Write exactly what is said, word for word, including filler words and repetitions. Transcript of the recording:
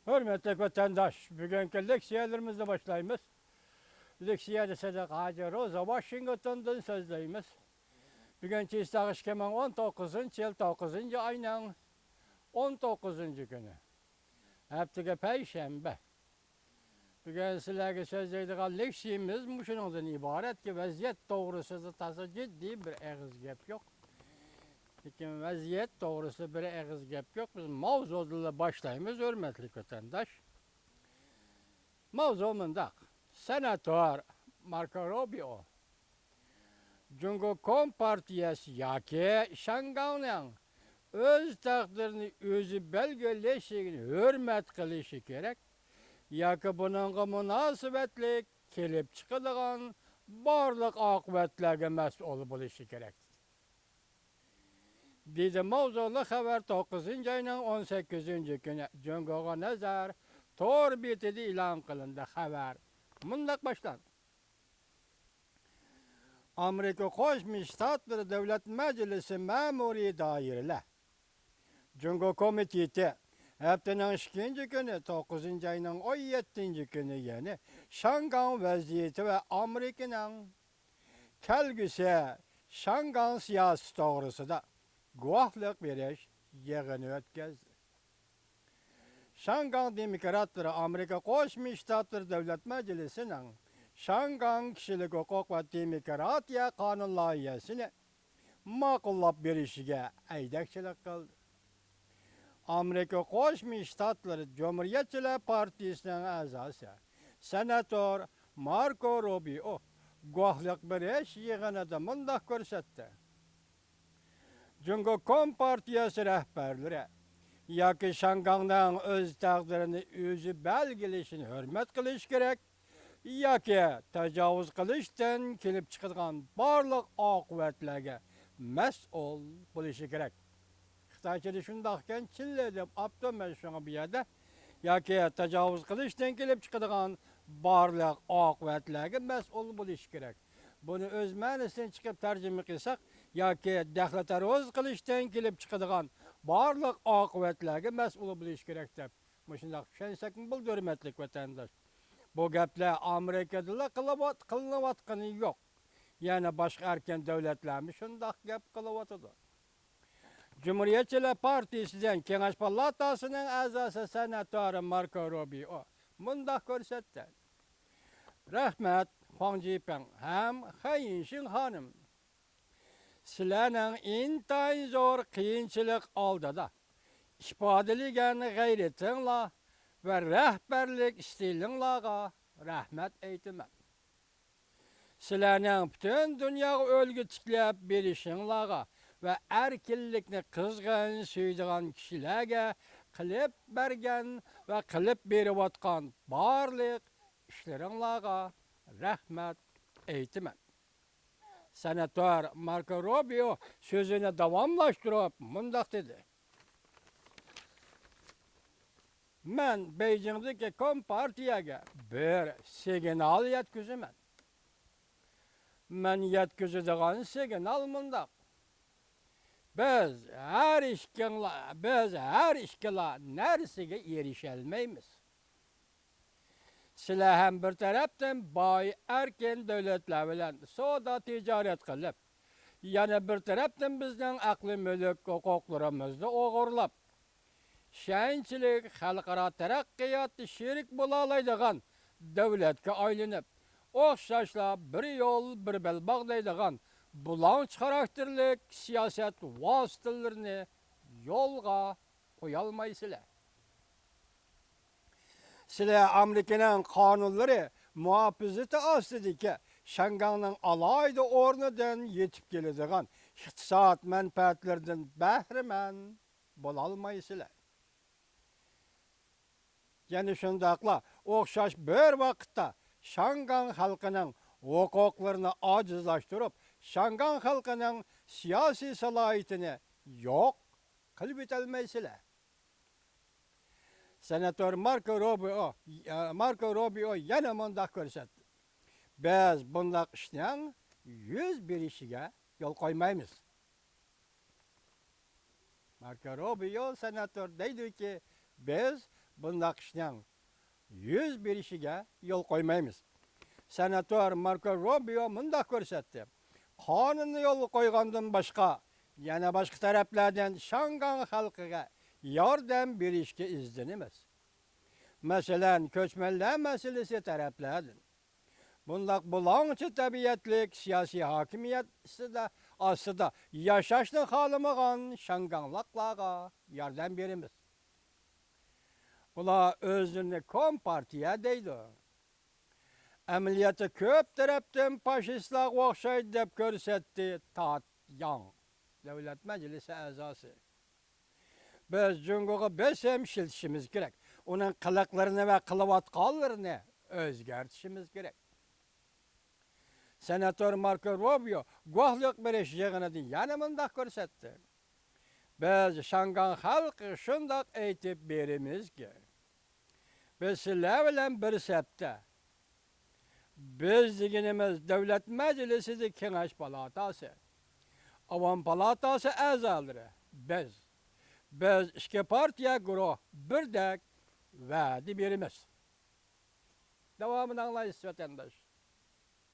ھۆرمەتلىك ۋەتەنداش، بۈگۈنكى لېكسىيەلىرىمىزنى باشلايمىز. لېكسىيەدە سىدىق ھاجى روزا ۋاشىنگتوندىن سۆزلەيمىز. بۈگۈن چىسلاغ ئىككى مىڭ ئون توققۇزىنچى يىل توققۇزىنچى ئاينىڭ ئون توققۇزىنچى كۈنى. ھەپتىگە پەيشەنبە. بۈگۈن سىلەرگە سۆزلەيدىغان لېكسىيىمىز مۇشۇنىڭدىن ئىبارەتكى، ۋەزىيەت توغرىسىدا تازا جىددىي بىر ئېغىز گەپ يوق. لېكىن ۋەزىيەت توغرىسىدا بىر ئېغىز گەپ يوق. بىز ماۋزۇدىنلا باشلايمىز، ھۆرمەتلىك ۋەتەنداش. ماۋزۇ مۇنداق. سېناتور ماركو روبىئو جۇڭگو كومپارتىيەسى ياكى شياڭگاڭنىڭ ئۆز تەقدىرىنى ئۆزى بەلگىلىشىگە ھۆرمەت قىلىشى كېرەك ياكى بۇنىڭغا مۇناسىۋەتلىك كېلىپ چىقىدىغان بارلىق ئاقىۋەتلەرگە مەسئۇل بولۇشى كېرەك. دېدى ماۋزۇلۇق خەۋەر توققۇزىنچى ئاينىڭ ئون سەككىزىنچى كۈنى جۇڭگوغا نەزەر تور بېتىدە ئېلان قىلىندى. خەۋەر مۇنداق باشلاندى. ئامېرىكا قوشما شتاتلىرى دۆلەت مەجلىسى مەمۇرىي دائىرىلەر جۇڭگو كومىتېتى ھەپتىنىڭ ئىككىنچى كۈنى، توققۇزىنچى ئاينىڭ ئون يەتتىنچى كۈنى، يەنى شياڭگاڭ ۋەزىيىتى ۋە ئامېرىكىنىڭ كەلگۈسى شياڭگاڭ سىياسىتى توغرىسىدا گۇۋاھلىق بېرىش يىغىنى ئۆتكۈزدى. شياڭگاڭ دېموكراتلىرى ئامېرىكا قوشما شتاتلىرى دۆلەت مەجلىسىنىڭ شياڭگاڭ كىشىلىك ھوقۇق ۋە دېموكراتىيە قانۇن لايىھەسىنى ماقۇللاپ بېرىشىگە ھەيدەكچىلىك قىلدى. ئامېرىكا قوشما شتاتلىرى جۇمھۇرىيەتچىلەر پارتىيىسىنىڭ ئەزاسى، سېناتور ماركو روبىئو گۇۋاھلىق بېرىش يىغىنىدا مۇنداق كۆرسەتتى. جۇڭگو كومپارتىيەسى رەھبەرلىرى ياكى شياڭگاڭنىڭ ئۆز تەقدىرىنى ئۆزى بەلگىلىشىنى ھۆرمەت قىلىش كېرەك ياكى تاجاۋۇز قىلىشتىن كېلىپ چىقىدىغان بارلىق ئاقىۋەتلەرگە مەسئۇل بولۇشى كېرەك. خىتايچىدا شۇنداقكەن، چىللە دەپ ئاپتۇ، مەن شۇڭا بۇ يەردە ياكى تاجاۋۇز قىلىشتىن كېلىپ چىقىدىغان بارلىق ئاقىۋەتلەرگە مەسئۇل بولۇشى كېرەك. بۇنى ئۆز مەنىسىدىن چىقىپ تەرجىمە قىلساق، ياكى دەخلى تەرۇز قىلىشتىن كېلىپ چىقىدىغان بارلىق ئاقىۋەتلەرگە مەسئۇل بولۇشى كېرەك دەپ مۇشۇنداق چۈشەنسەكمۇ بولىدۇ، ھۆرمەتلىك ۋەتەنداش. بۇ گەپلەر ئامېرىكىدىلا قىلىۋات-، قىلىنىۋاتقىنى يوق. يەنە باشقا ئەركىن دۆلەتلەرمۇ شۇنداق گەپ قىلىۋاتىدۇ. جۇمھۇرىيەتچىلەر پارتىيىسىدىن كېڭەش پالاتاسىنىڭ ئەزاسى سېناتور ماركو روبىئو مۇنداق كۆرسەتتى. رەھمەت، خۇاڭ جىپىڭ ھەم خەن يىنشىڭ خانىم. سىلەرنىڭ ئىنتايىن زور قىيىنچىلىق ئالدىدا ئىپادىلىگەن غەيرىتىڭلار ۋە رەھبەرلىك ئىستىلىڭلارغا رەھمەت ئېيتىمەن. سىلەرنىڭ پۈتۈن دۇنياغا ئۈلگە تىكلەپ بېرىشىڭلارغا ۋە ئەركىنلىكنى قىزغىن سۆيىدىغان كىشىلەرگە قىلىپ بەرگەن ۋە قىلىپ بېرىۋاتقان بارلىق ئىشلىرىڭلارغا رەھمەت ئېيتىمەن. سېناتور ماركو روبىئو سۆزىنى داۋاملاشتۇرۇپ مۇنداق دېدى. مەن بېيجىڭدىكى كومپارتىيەگە بىر سىگنال يەتكۈزىمەن. مەن يەتكۈزىدىغان سىگنال مۇنداق. بىز ھەر ئىككىڭلار، بىز ھەر ئىككىلا نەرسىگە ئېرىشەلمەيمىز. سىلەر ھەم بىر تەرەپتىن باي ئەركىن دۆلەتلەر بىلەن سودا تىجارەت قىلىپ، يەنە بىر تەرەپتىن بىزنىڭ ئەقلىي مۈلۈك ھوقۇقلىرىمىزنى ئوغرىلاپ، ئىشەنچلىك خەلقئارا تەرەققىياتتا شېرىك بولالايدىغان دۆلەتكە ئايلىنىپ، ئوخشاشلا بىر يول، بىر بەلباغ دەيدىغان بۇلاڭچى خاراكتېرلىك سىياسەت ۋاسىتىلىرىنى يولغا قويالمايسىلەر. سىلەر ئامېرىكىنىڭ قانۇنلىرى مۇھاپىزىتى ئاستىدىكى شياڭگاڭنىڭ ئالاھىدە ئورنىدىن يېتىپ كېلىدىغان ئىقتىساد مەنپەئەتلىرىدىن بەھرىمەن بولالمايسىلەر. يەنە شۇنداقلا ئوخشاش بىر ۋاقىتتا شياڭگاڭ خەلقىنىڭ ھوقۇقلىرىنى ئاجىزلاشتۇرۇپ، شياڭگاڭ خەلقىنىڭ سىياسىي سالاھىيىتىنى يوق قىلىۋېتەلمەيسىلەر. سېناتور ماركو روبىئو، ماركو روبىئو يەنە مۇنداق كۆرسەتتى. بىز بۇنداق ئىشنىڭ يۈز بېرىشىگە يول قويمايمىز. ماركو روبىئو سېناتور دەيدۇكى، بىز بۇنداق ئىشنىڭ يۈز بېرىشىگە يول قويمايمىز. سېناتور ماركو روبىيو مۇنداق كۆرسەتتى: قانۇننى يولغا قويغاندىن باشقا، يەنە باشقا تەرەپلەردىن شاڭگاڭ خەلقىگە ياردەم بېرىشكە ئىزدىنىمىز. مەسىلەن، كۆچمەنلەر مەسىلىسى تەرەپلەردىن. بۇنداق بۇلاڭچى تەبىئەتلىك سىياسىي ھاكىمىيەت ئىستىدا-، ئاستىدا ياشاشنى خالىمىغان شاڭگاڭلىقلارغا ياردەم بېرىمىز. ئۇلار ئۆزلىرىنى كومپارتىيە دەيدۇ. ئەمەلىيەتتە كۆپ تەرەپتىن پاشىستلارغا ئوخشايدۇ، دەپ كۆرسەتتى تات ياڭ، دۆلەت مەجلىسى ئەزاسى. بىز جۇڭگوغا بېسىم ئىشلىتىشىمىز كېرەك. ئۇنىڭ قىلىقلىرىنى ۋە قىلىۋاتقانلىرىنى ئۆزگەرتىشىمىز كېرەك. سېناتور ماركو روبىيو گۇۋاھلىق بېرىش يىغىنىدا يەنە مۇنداق كۆرسەتتى: بىز شاڭگاڭ خەلقىگە شۇنداق ئېيتىپ بېرىمىزكى، بىز سىلەر بىلەن بىر سەپتە. بىز دېگىنىمىز دۆلەت مەجلىسىدىكى كېڭەش پالاتاسى، ئاۋام پالاتاسى ئەزالىرى، بىز. بىز ئىككى پارتىيە گۇرۇھ بىردەك ۋەدە بېرىمىز. داۋامىنى ئاڭلايسىز، ۋەتەنداش.